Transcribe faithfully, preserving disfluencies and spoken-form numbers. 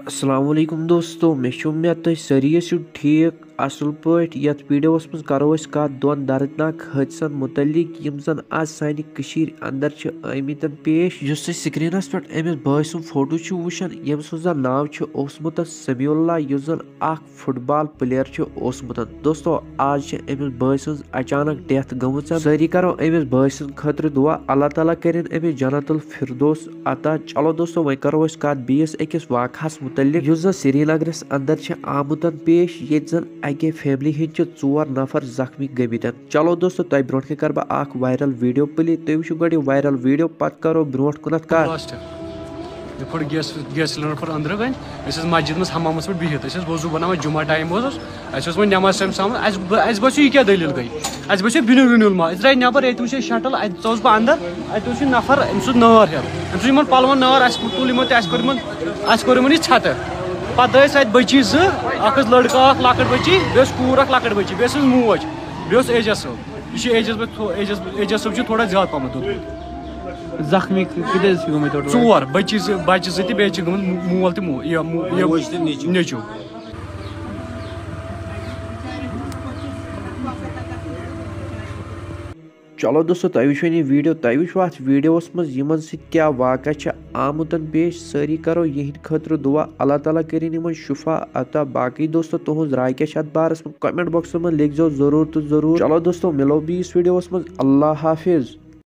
السلام علیکم دوستو، مےٚ چھِ اُمید تُہۍ سٲری ٲسِو ٹھیٖک اَصٕل پٲٹھۍ۔ یَتھ ویٖڈیوَس منٛز کَرو أسۍ کَتھ دۄن دَردناک حٲدثَن مُتعلِق، یِم زَن آز سانہِ کٔشیٖرِ اَندَر چھِ آمٕتۍ پیش۔ یُس تُہۍ سِکریٖنَس پٮ۪ٹھ أمِس بٲے سُنٛد فوٹو چھِو وٕچھان، ییٚمۍ سُنٛد زَن ناو چھُ اوسمُت سمیع اللہ، یُس زَن اَکھ فُٹ بال پٕلیر چھُ اوسمُت۔ دوستو، آز چھِ أمِس بٲے سٕنٛز اچانک ڈیتھ گٔمٕژ۔ سٲری کرو أمِس بٲے سٕنٛدِ خٲطرٕ دُعا، اللہ تعالیٰ کٔرِن أمِس جنت الفردوس عطا۔ چلو دوستو، وۄنۍ کرو أسۍ کتھ بیٚیِس أکِس واقعس مُتعلق، یُس زن سرینگرس اندر چھِ آمُت پیش، ییٚتہِ زن اکے فیملی ہٕنٛدۍ چھِ ژور نفر زخمی گٔمٕتۍ۔ چلو دوستو، تۄہہِ برونٛٹھ کنہِ کرٕ بہٕ اکھ وائرل ویڈیو پلے۔ تُہۍ وٕچھِو گۄڈٕ یہِ وائرل ویڈیو، پتہٕ کرو برونٛٹھ کُنتھ کتھ۔ لاسٹ۔ یہِ پھوٚٹ گیس، گیس سلینڈر پھوٚٹ أنٛدرٕ کنہِ۔ أسۍ ٲسۍ مسجد منٛز حمامس پٮ۪ٹھ بِہِتھ، أسۍ ٲسۍ وضو بناوان، جمعہ ٹایم اوس، اَسہِ اوس وۄنۍ نٮ۪ماز ٹایم سمان، اَسہِ ب-، اَسہِ باسیو یہِ کیٛاہ دٔلیٖل گٔے، اَسہِ باسیو بِنیُل وِنیُل ما، أسۍ درٛاے نٮ۪بر، ییٚتہِ وٕچھ اَسہِ شٹل، اَتہِ ژوٚس بہٕ اندر، اَتہِ اوس یہِ نفر، أمۍ سُنٛد نار ہٮ۪تھ، أمۍ سُنٛد یِمن پلون نار، اَسہِ تُل یِمن تہِ، اَسہِ کوٚر یِمن، اَسہِ کوٚر یِمن یہِ ژھٮ۪تہٕ۔ پتہٕ ٲسۍ اَتہِ بٔچی زٕ، اکھ ٲس لڑکہٕ اکھ لۄکٕٹ بٔچی، بیٚیہِ ٲس کوٗر اکھ لۄکٕٹ بٔچی، بیٚیہِ ٲس أمِس موج، بیٚیہِ اوس اعجاز صٲب۔ یہِ چھُ اعجاز بھائی تھو-، اعجاز، اعجاز صٲب چھُ تھوڑا زیادٕ پہمتھ دوٚدمُت۔ زخمی کۭتیٛاہ حظ چھِ گٔمٕتۍ ٹوٹل؟ ژور بٔچی زٕ، بچہِ زٕ تہِ، بیٚیہِ چھِ گٔمٕتۍ مو-، مول تہٕ مو-، یہِ مو-، یہِ موج تہٕ نیٚچوٗ۔ نیٚچوٗ۔ چلو دوستو، تۄہہِ وٕچھو یہِ ویڈیو، تۄہہِ وٕچھو اتھ ویڈیوس منٛز یِمن سۭتۍ کیٛاہ واقعہ چھِ آمُت پیش۔ سٲری کرو یِہنٛدِ خٲطرٕ دُعا، اللہ تعالیٰ کٔرِن یِمن شفا عطا۔ باقٕے دوستو، تُہنٛز راے کیٛاہ چھِ اتھ بارس منٛز؟ کمنٹ باکسس منٛز لیکھزیو ضروٗر تہٕ ضروٗر۔ چلو دوستو، مِلو بیٚیِس ویڈیوس منٛز۔ اللہ حافظ۔